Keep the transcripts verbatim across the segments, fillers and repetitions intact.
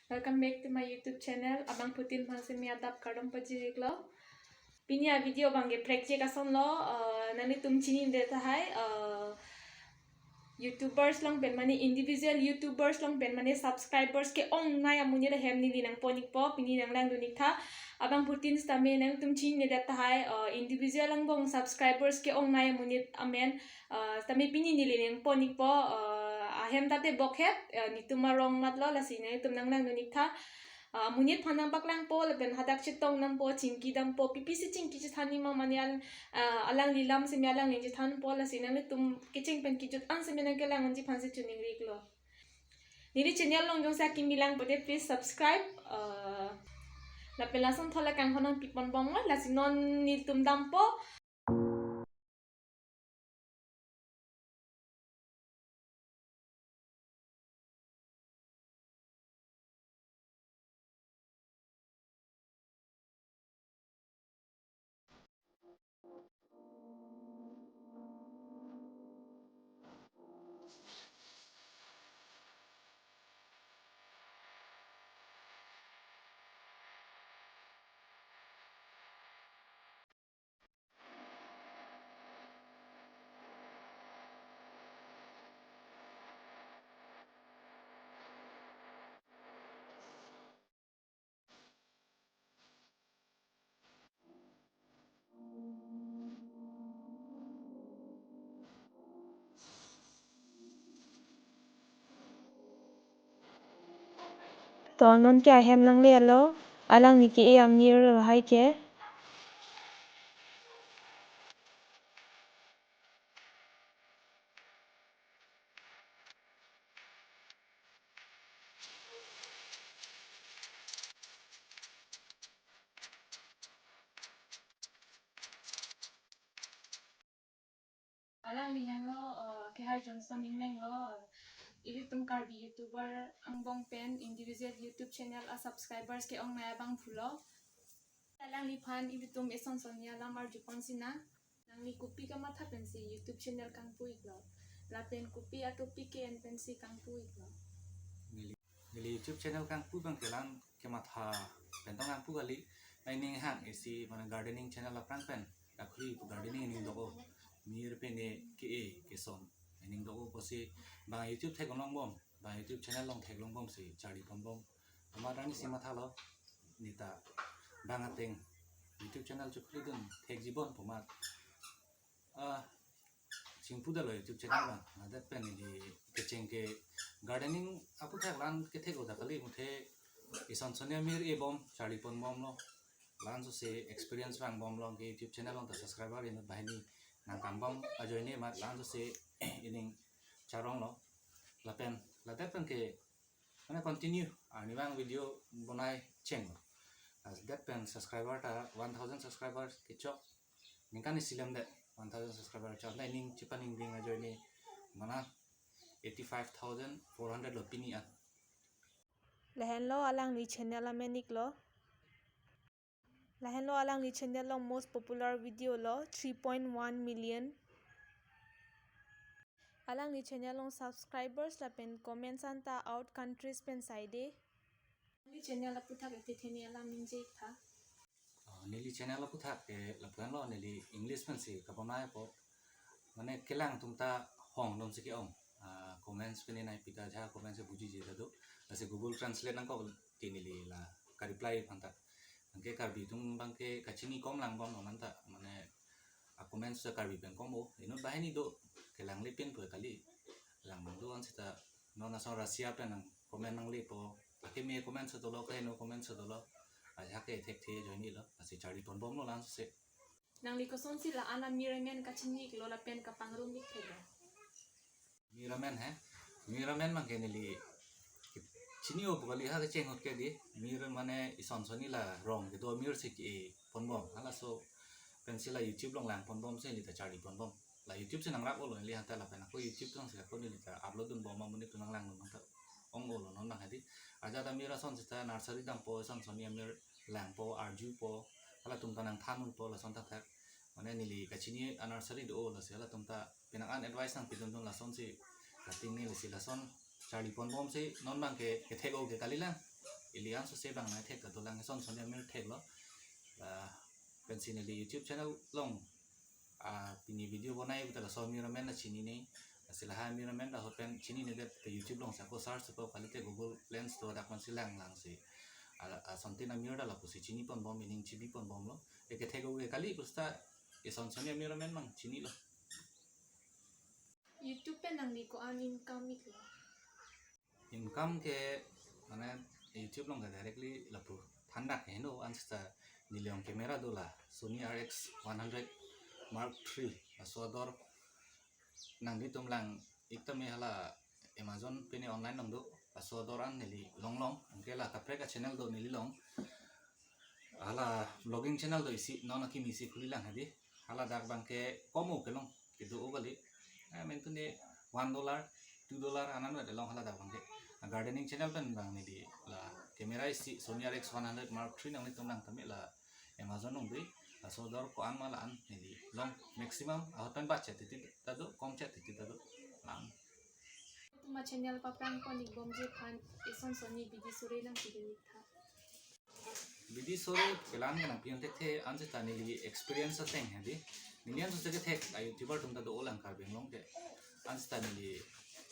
Welcome back to my YouTube channel. Abangphutin aphansi me adap kardom pajir-iklo. Pini a video abangke prekjak ason lo, uh, nanglitum chininedet tahai, uh, YouTubers along pen mane individual YouTubers along pen mane subscribers ke-ongnei amonit ahem neli nangpon-ikpo, pini nanglangdun-ik tha. Abangphutin sitame nanglitum chininedet tahai, uh, individual angbong subscribers ke-ongnei amonit amen, uh, sitame pini neli nangpon-ikpo, uh, ahem ta tebok het, uh, netum arong matlo, lasi nanglitum nanglangdun-ik tha. Uh, amonit aphan nangpaklangpo, lapen hadak chetong nangpo, chingki dampo, pipisi chingki chethan-ik ma mane al-, uh, alangli alam sitame alangli chethanpo, lasi nanglitum kecheng pen kejut an sitame nangkelang unji aphansi choningri-iklo. Neli channel along jongsi akimi lang pote, please subscribe. Uh, lapen lason thol akanghon nangpiponbomnon, lasi non nelitum dampo. To non ke ahem nanglelo, alangli ke-e amir lahai ke. Alangli henlo, uh, Kehar Johnson Engleng lo, uh, ilitum Karbi YouTuber angbong pen individual YouTube channel a subscribers ke-ongnei abangphu lo. Alangliphan ilitum eson sonni alam arjupon sinang. Nangli kopi kamatha pensi YouTube channel kangpu-iklo? Lapen kopi a-topic ke-en pensi kangpu-iklo? Neli, neli YouTube channel kangpu abangke la-an kematha pen tong kangpu kali. Nangning hang isi mane gardening channel aphrang pen. Dakhuli pu gardening ening do-o. Mir pene ke-e keson ening do-o pusi bang YouTube theklongbom, bang YouTube channel along theklongbomsi charliponbom. Amat arni si mathalo, neta bang ateng YouTube channel chokhulidun thekjibom pu amat, ah, chingpudetlo YouTube channel abang. Ladak pen neli kecheng ke gardening aputhak la-an kethek-o ta kali, muthe eson sonni amir e-bom, charliponbomlo. La-an sose experience vangbomlo ke YouTube channel along ta subscriber inut banghini nangkangbom ajoine amat la-an sose ining charonglo. Lapen ladak pen ke mane continue arnivang video bonai chenglo. Ladak pen subscriber ta one thousand subscribers kechok. Ningkan isi lemdet one thousand subscriber chok. Nangning chepaningding ajoine mane eighty-five thousand four hundred lo pini an. Lahenlo alangli channel amen-iklo. Lahenlo alangli channel along most popular video lo, three point one million. Alangli channel along subscribers lapen comments anta out countries pen saide. Neli channel aputhak ethe theni alam ningje-ik tha. Ah, neli channel aputhak ke lapuan lo, neli English pensi kabonai po. Mane kelang atum ta hong dom si ke-ong. Ah, comments pini nai pita ja comments bujije ta do. Lasi Google Translate nangkok ti neli la ka-reply aphan ta. Anke Karbi atum abangke kachini kom langbom non anta, mane a-comments ta Karbi pen kom-o. Inut banghini do, kelang lepin pu kali. Lang do an seta non ason Russia pen nang comment nanglepo. Akeme comment si dolo, kaheno comment si dolo. Ajahak ke thekthe ajoinelo. Lasi charliponbomlo la-an sose. Nangli kosonsi la-an amir amen kachini-iklo lapen kapangrum-ik theklo? Mir amen he. Mir amen abangke neli chini-o pu kali, ha kecheng ahut ke dei. Mir mane eson sonni la rong kedo amir si ke-e ponbom. Halaso pensi la YouTube along langponbomsi neli ta charliponbom. La YouTube si nangrap-olo neli anta lapen ako YouTube alongsi ako neli ta upload dunbom amonit atum nanglangdun anta ong-olo non abang hadi. Ajat amir ason seta nursery dampo, eson sonni amir langpo, arjupo, halatum ta nangthandunpo lason thakthak. Mane neli kachini a-nursery do-o, lasi halatum ta penang an advice nangpidundun lasonsi. Kating neli si lason charliponbomsi non abangke kethek-o ke kalilang. ili ansose bang nangthek ta dolang, eson son amir theklo. Ah, pensi neli YouTube channel along, ah, pini video bonai puta laso amir amen ta chinine. Lasi lahai amir amen ta ahut pen chinine det, te YouTube alongsi ako search po kalite Google Lens do, dak mansi lang langsi. Ah, ah, asontin amir ta lapusi chiniponbom, ining chibiponbomlo. Eke thek uge kali pusta eson son amir amen mang chinilo. YouTube pen nangli ko-an income iklo? Income ke, mane, YouTube along ke directly lapu thandak heno, anseta neli along camera do la Sony R X one hundred Mark three, laso ador nanglitum lang ik tame, hala Amazon pen online along do, laso ador an neli longlong, anke la kaprek a channel do neli along. Hala vlogging channel do isi, non akimi isi khuli lang hadi. Hala dak abang ke komo kelong, kedo o kali. Eh, mentune one dollar, two dollar anan vet long hala dak abang ke. Gardening channel pen abang neli la camera isi Sony R X one hundred Mark three nanglitum lang tame la Amazon along dei. Laso ador ko-an ma la-an neli long, maximum ahut pen bachet titi ta do, komchet titi ta do. Lang. Tuma channel paphrang pon-ikbomji aphan eson son ni bidi sore nangpidun-ik tha. Bidi sore kelang ke nangpi-un thekthe, anseta neli experience ateng hadi. Neli ansose kethek a YouTuber atum ta do-o lang Karbi Anglong ke. Anseta neli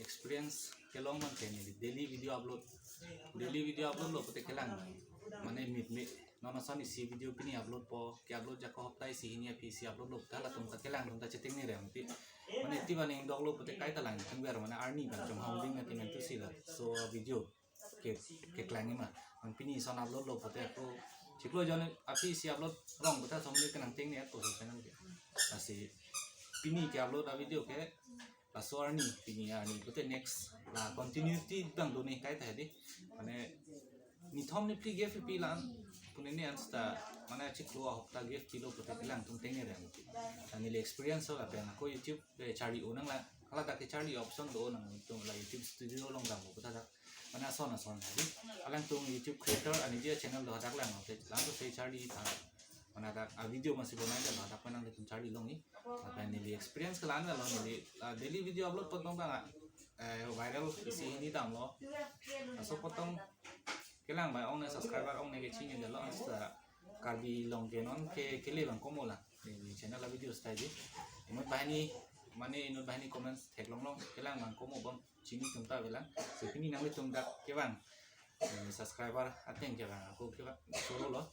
experience kelong abang ke neli daily video upload. Daily video upload lo pute kelang, mane mit mit, non ason isi video pini upload po, ke-upload jako hopta isi hini aphi isi upload lo pute halatum ta kelang atum ta chetengne rem ti. Mane ti bani dok lo pute kaita lang tengber, mane arni bang chonghong ding na timen tusi laso video ke, keklang ma. Mane pini eson upload lo pute ako chiklo jon aphi isi upload rong pute somni kenang tengne at puso channel ke. Lasi pini ke-upload a video ke laso arni, pini arni pute next la continuity abang done kaita hadi. Mane nithom niphli gap pi lang, punine anseta, mane chiklo ahopta gap pilo pute kelang atum tengne rem. Neli experience so lapen ako YouTube, eh, charli-o nang la, hala dak ke charli option do nangtum la YouTube Studio along damlo puta dak. Mane ason ason hadi. Alangtum YouTube creator ani dia channel do hadak lang, te langsung se charli tha. Mane dak a video masi bonai dalo, dak pen nangtum charli longi. Lapen neli experience kelang dalo, neli, ah, daily video upload potong bang, eh, viral isi hini damlo. Laso potong kelang bang ong ne subscriber ong ne kechini dalo, anseta Karbi Anglong ke non ke kele bang komo la. Neli channel a video style di. Inut banghini, mane inut banghini comments theklong long, kelang bang komo bang chini atum ta avelang. Si pini nanglitum dak kevang, eh, subscriber ateng kevang ako kevang solo lo.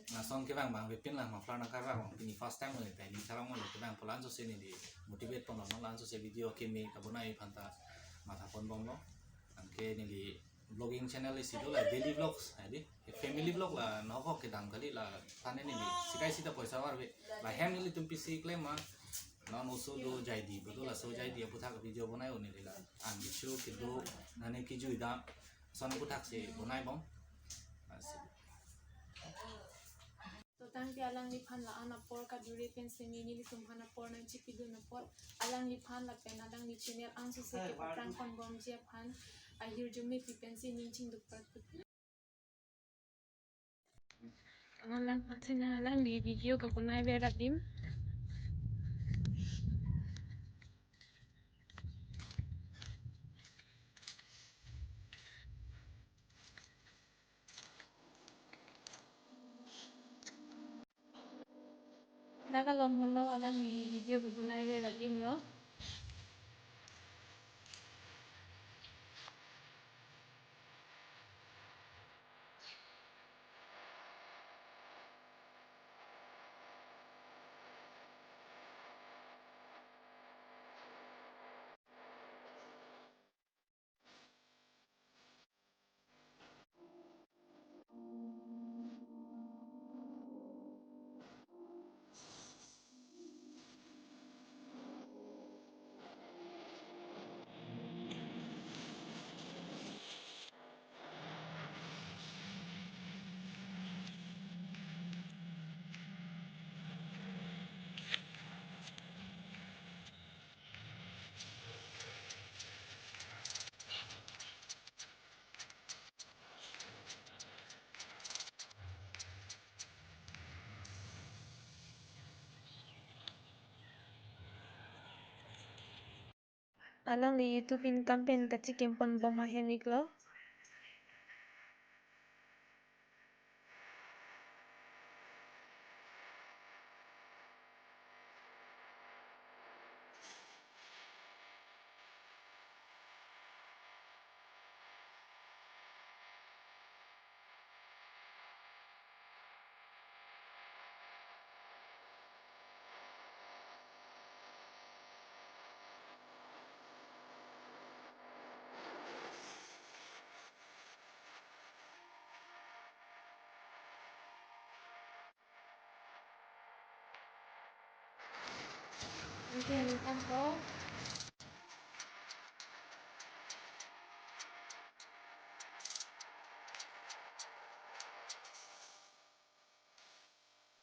Lason kevang bang avepin lang, muffler nangkarvang bang, pini first time lo, pini sarong lo, kevang pu la ansose neli motivate ponlo, non la ansose video keme kabonai aphanta matha ponbomlo. Anke neli vlogging channel isi do la, daily vlogs hadi. Family vlog la nokok kedam kali, la tane neli sikai sita poisa varve. La hem nelitum pisi klem ma. Non oso do Jaidi, betul laso Jaidi aputhak video bonai-o neli la. An bichu kedo nane kijui dam. Son aputhak si bonaibom. Asi. To tangte alangliphan la-an apor kadure pensi nelitum aphan apor nangchipidun apot, alangliphan lapen alangli channel ansose kepaphrang ponbomji aphan ahirjume pi pensi ning chingduk parput. Alangphan si nang alangli video kabonai ver adim. Dak along holo alangli video kabonai ver adim lo. Alangli YouTube income pen kachikim ponbom ahem iklo. Ken ako